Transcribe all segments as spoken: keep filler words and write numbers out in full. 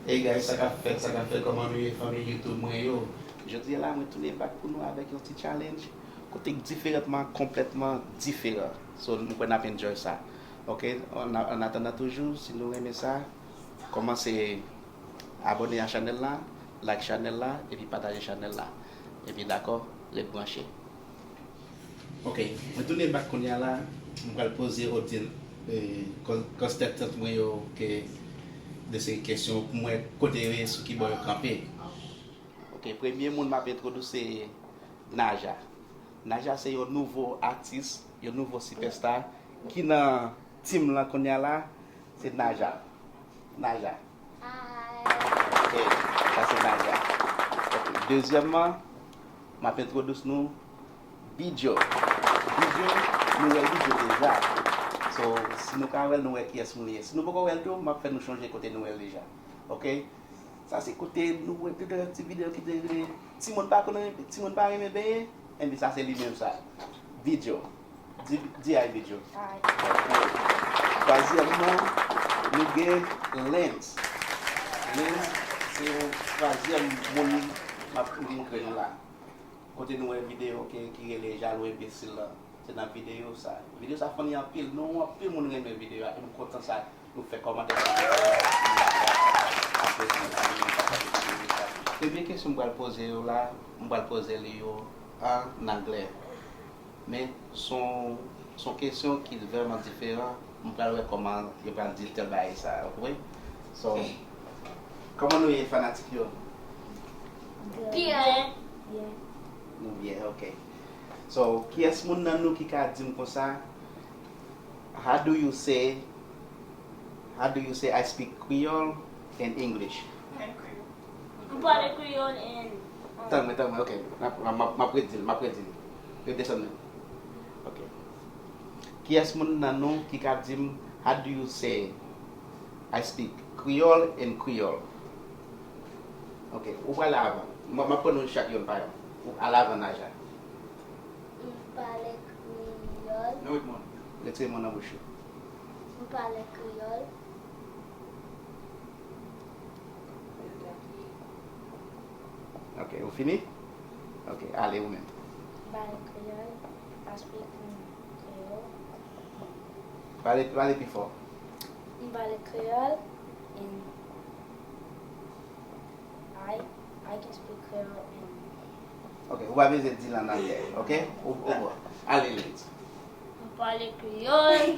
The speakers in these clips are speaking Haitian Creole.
Hey guys, sa k ap fèt, sa k ap fèt, kòman nou ye, fanmi YouTube mwen yo? Jodi a la, mwen tounen back pou nou avèk yon ti challenge, kote k diferan, konplètman diferan. So, mwen kwè n ap enjoy sa. Ok, an, an atandan toujou, si nou renmen sa, kòmanse abòne a chanèl la, like chanèl la, epi pataje chanèl la. Epi dakò, ret branche. Ok, mwen tounen back kounye a la, mwen pral poze odyen, eh, kò-, kòstètant mwen yo ke de seri kesyon pou m wè kote yo ye, sou ki bò yo kanpe. Ok, premye moun m ap entwodui se Naja. Naja se yon nouvo atis, yon nouvo sipèsta ki nan team lan kounye a la, se Naja. Naja. Ok, sa se Naja. Ok, dezyèmman, m ap entwodui nou Bidjo. Bidjo, nou wè Bidjo deja. So, si nou ka wè l, nou wè kiyès moun li ye. Si nou poko wè l tou, m ap fè nou chonje kote nou wè l deja. Ok? Sa se kote nou wè te nan ti videyo ki te rele Timoun pa konn, timoun pa renmen benyen. Enben, sa se li menm sa. Bidjo. Di, di ay Bidjo. Twazyèmman, nou gen Lens. Lens, se yon twazyèm moun m ap montre nou la. Kote nou wè videyo ki, ki rele Jalou Enbesil lan. Se nan videyo sa. Videyo sa funny anpil. Nou, anpil moun renmen videyo a. E m kontan sa. Nou fè kòmantè sa. Premye kesyon m pral poze yo la, m pral poze li yo an anglè. Men, se yon, se yon kesyon ki vrèman diferan. M pral wè kòman yo pral di tèl bagay sa, ok? So, kòman nou ye, fanatik yo? Byen. Byen. Nou byen, ok. So, kiyès moun nan nou ki ka di m konsa, how do you say, how do you say I speak Creole in English? M pale kreyòl and, um, Tann mwen, tann mwen, ok. M ap, m ap, m ap redi l, m ap redi l. Redesann men. Ok. Kiyès moun nan nou ki ka di m, how do you say I speak Creole in Creole? Ok, ou prale avan. M, m ap pran nou chak youn pa youn. Ou al avan Naja. M pale kreyòl. Retire mo nan bouch ou. M pale kreyòl. Ok, ou fini? Ok, ale ou menm. M pale kreyòl, I speak in Creole. Pale, pale pi fò. M pale kreyòl, and I, I can speak Creole and Ok, ou pa bezwen di l an anglè, ok? Ou, ou bon. Ale, Lens. M pale kreyòl.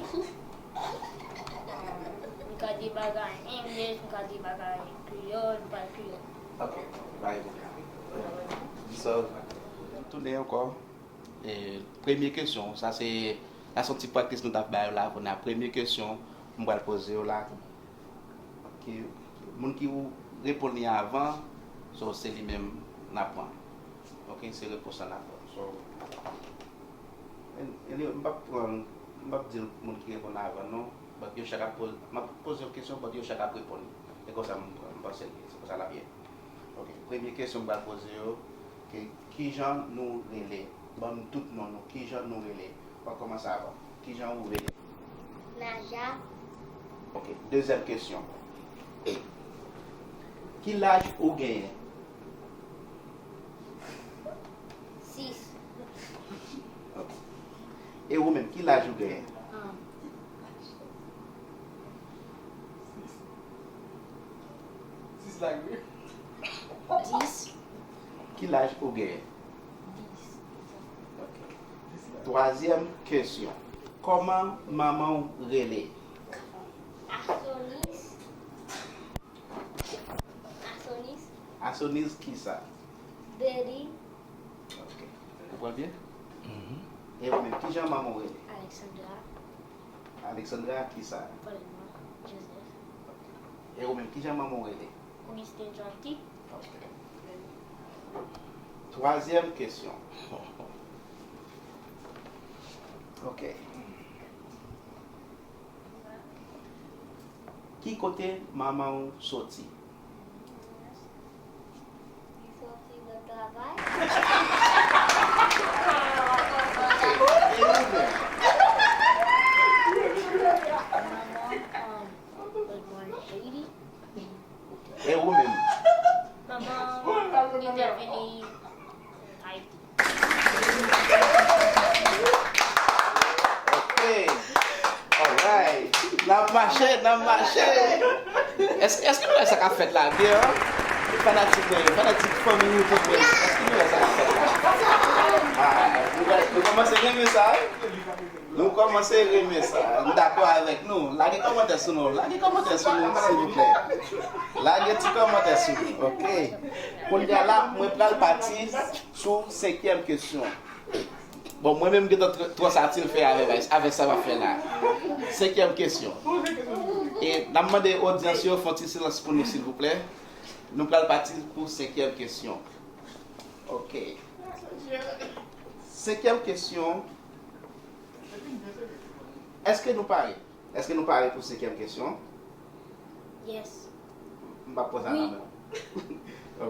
M ka di bagay English, m ka di bagay kreyòl, m pale kreyòl. Ok, bay bon. So, tounen ankò. E, premye kesyon, sa se, sa se yon ti practice nou t ap bay yo la, kounye a premye kesyon, m pral poze yo la. Ki, moun ki ou reponn li avan, so se li menm n ap pran. Ok, se repons la n ap pran. So, en-, anyway, m p ap pran, m p ap di moun ki reponn avan non, but yo chak ap poze, m ap poze yon kesyon, but yo chak ap reponn. E konsa m, m panse l ye, se konsa l ap ye. Ok, premye kesyon m pral poze yo, ke kijan nou rele? Ban m tout non nou, kijan nou rele? W ap kòmanse avan. Kijan ou rele? Naja. Ok, dezyèm kesyon. Ki laj ou genyen? Sis. Ok. E ou menm, ki laj ou genyen? Um, Dis. Ki laj ou genyen? Dis. Ok. Twazyèm kesyon. Kòman manman w rele? Asonis. Asonis. Asonis kisa? Betty. Ok. Ou pran byen? Mhm. E ou menm, kijan manman w rele? Alexandra. Alexandra kisa? Paulina. Joseph. E ou menm, kijan manman w rele? Augustin Jonty. Ok. Twazyèm kesyon. Ok. Ki kote manman w soti? Li soti nan travay. E ou menm? My mom, um, was born in Haiti. E ou N ap mache, n ap mache. Èske, èske nou wè sa k ap fèt la byen, an? Fanatik mwen yo, fanatik fanmi YouTube mwen yo, èske nou wè sa k ap fèt la? Ah, nou, nou kòmanse renmen sa, wi. Nou kòmanse renmen sa. M dakò avèk nou. Lage kòmantè sou nou. Lage kòmantè sou nou, silvouplè. Lage ti kòmantè sou nou, oke? Kounye a la, mwen pral pati sou senkyèm kesyon. Bon, mwen menm gentan tr-, twò satisfè avè, avè sa m ap fè la. Senkyèm kesyon. E n ap mande odyans yo fè yon ti silans pou nou, silvouplè. Nou pral pati pou senkyèm kesyon. Oke. Senkyèm kesyon. Èske nou pare? Èske nou pare pou senkyèm kesyon? Yes. M p ap pran sa nan men w.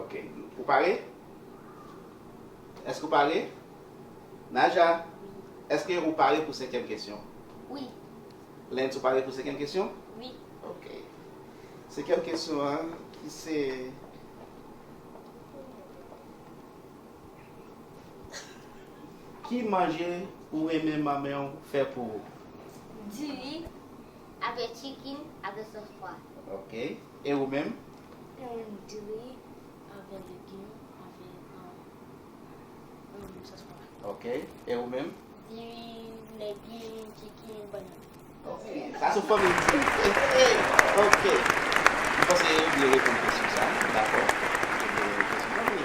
Oke. Ou pare? Èske ou pare? Naja, èske ou pare pou senkyèm kesyon? Wi. Lens, ou pare pou senkyèm kesyon? Wi. Oke. Senkyèm kesyon an, ki se, ki manje ou renmen manman w fè pou ou? Diri avèk chicken avèk sòs pwa. Oke. E ou menm? Em, diri avèk legim avèk, em, em, sòs pwa. Oke. E ou menm? Diri, legim, chicken, bannann. Oke. Sa se fanmi l di. Oke. M panse yo byen reponn kesyon sa. Dakò. Yo byen reponn kesyon. Fanmi.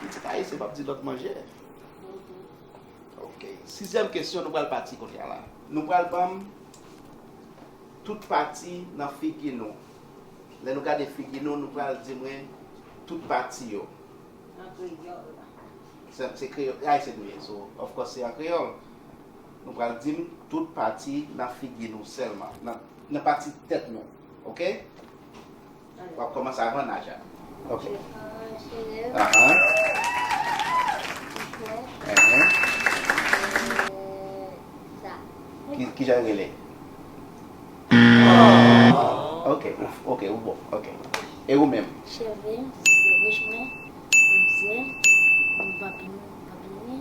Pitit ayisyen p ap di lòt manje. Oke. Sizyèm kesyon, nou pral pati kounye a la. Nou pral ban m tout pati nan figi nou. Lè nou gade figi nou, nou pral di mwen tout pati yo. An kreyòl. Se, se kreyòl, ayisyen nou ye. So, of course, se an kreyòl. Nou pral di m tout pati nan figi nou sèlman. Nan, nan pati tèt nou. Oke? W ap kòmanse avan Naja. Ok. Cheve. Ahan. Bouch mwen. Ahan. Euh, sa. Ki, ki jan l rele? Ok, ou, ok, ou bon. Ok. E ou menm? Cheve, bouch mwen, zye, papin, papin.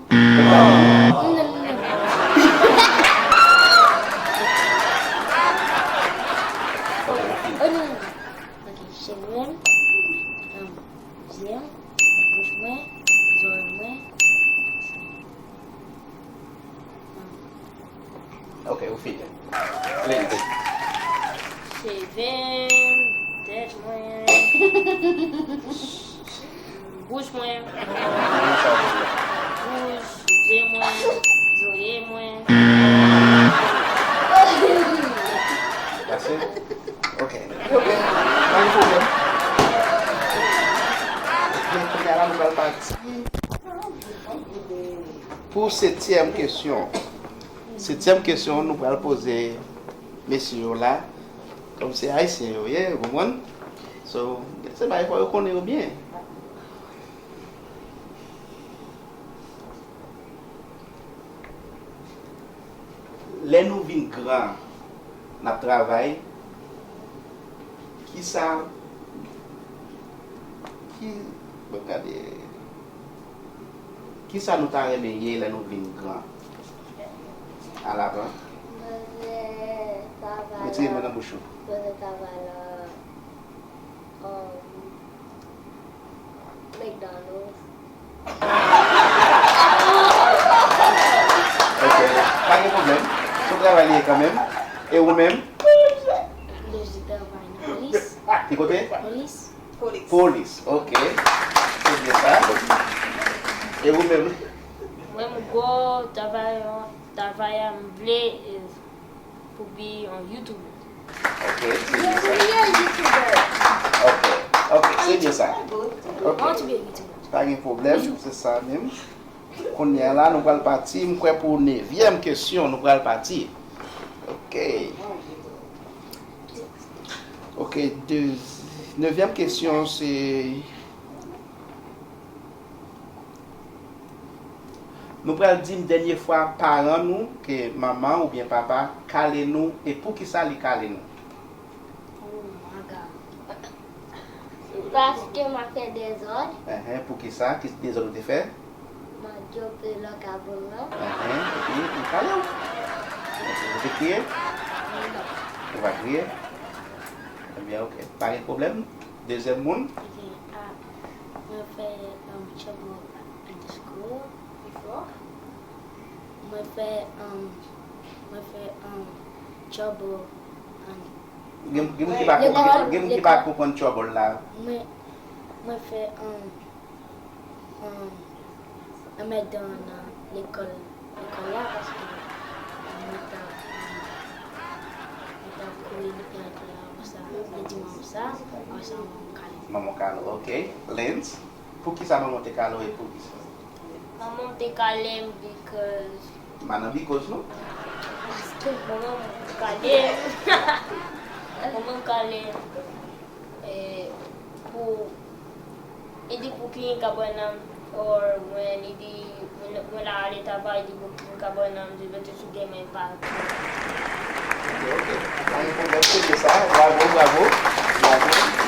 Ok, cheve m, um, zye m, bouch mwen, zòrèy mwen. Ok, ou fini. Lens. Cheve m, tèt mwen, bouch mwen, bouch, zye mwen, zòrèy mwen. That's it? Ok. Ok. Pa gen pwoblèm. Ok, kounye a la, nou pral pati pou setyèm kesyon. Setyèm kesyon, nou pral poze mesye yo la. Kòm se ayisyen yo ye, ou konprann? So, se bagay fò yo konnen yo byen. Lè nou vin gran, n ap travay, kisa, ki, bon, gade, kisa nou ta renmen ye lè nou vin gran? Alavan. Retire men nan bouch ou. McDonald's. Ok, pa gen pwoblèm. Se yon travay li ye kanmenm. E ou menm? Mwen vle travay nan polis. Ki kote? Polis. Polis. Polis, ok. Se byen sa. E ou menm? Mwen, m gwo travay, travay a m vle, eh, pou bi yon YouTuber. Ok, se byen sa. Ok, ok, se byen sa. Ok. Pa gen pwoblèm, se sa menm. Kounye a la, nou pral pati, m kwè pou nevyèm kesyon, nou pral pati. Ok. Ok, de, nevyèm kesyon, se Nou pral di m dènye fwa paran nou, ke manman oubyen papa, kale nou, e poukisa li kale nou? Oh my God. Paske m ap fè dezòd. Enhen, poukisa? Ki dezòd ou te fè? M ap djope lòk a boul lan. Enhen, epi li kale w? Ou te kriye? Non. Ou pa kriye? Ebyen, ok. Pa gen pwoblèm. Dezyèm moun? Ok, ah, mwen fè um, trouble in the school before. Mwen fè um, mwen fè um, trouble and Gen gen moun ki pa konprann, gen moun ki pa konprann trouble la. Mwen, mwen fè um, um, anmèdan nan lekòl lekòl la paske mwen ta mwen ta kouri nan klas la konsa, li di mwen konsa, konsa mwen kale. Manman w kale w, ok. Lens, poukisa manman w te kale w e poukisa? Manman m te kale m because M pa nan because non. Manman m kale m. Manman m kale m eh, pou li di pou ki kabwè nan m or when li di mwen la ale travay li di pou ki kabwè nan m di bete sou gen men pa. Ok, ok. Pa gen pwoblèm, se byen sa. Bravo, bravo. Bravo.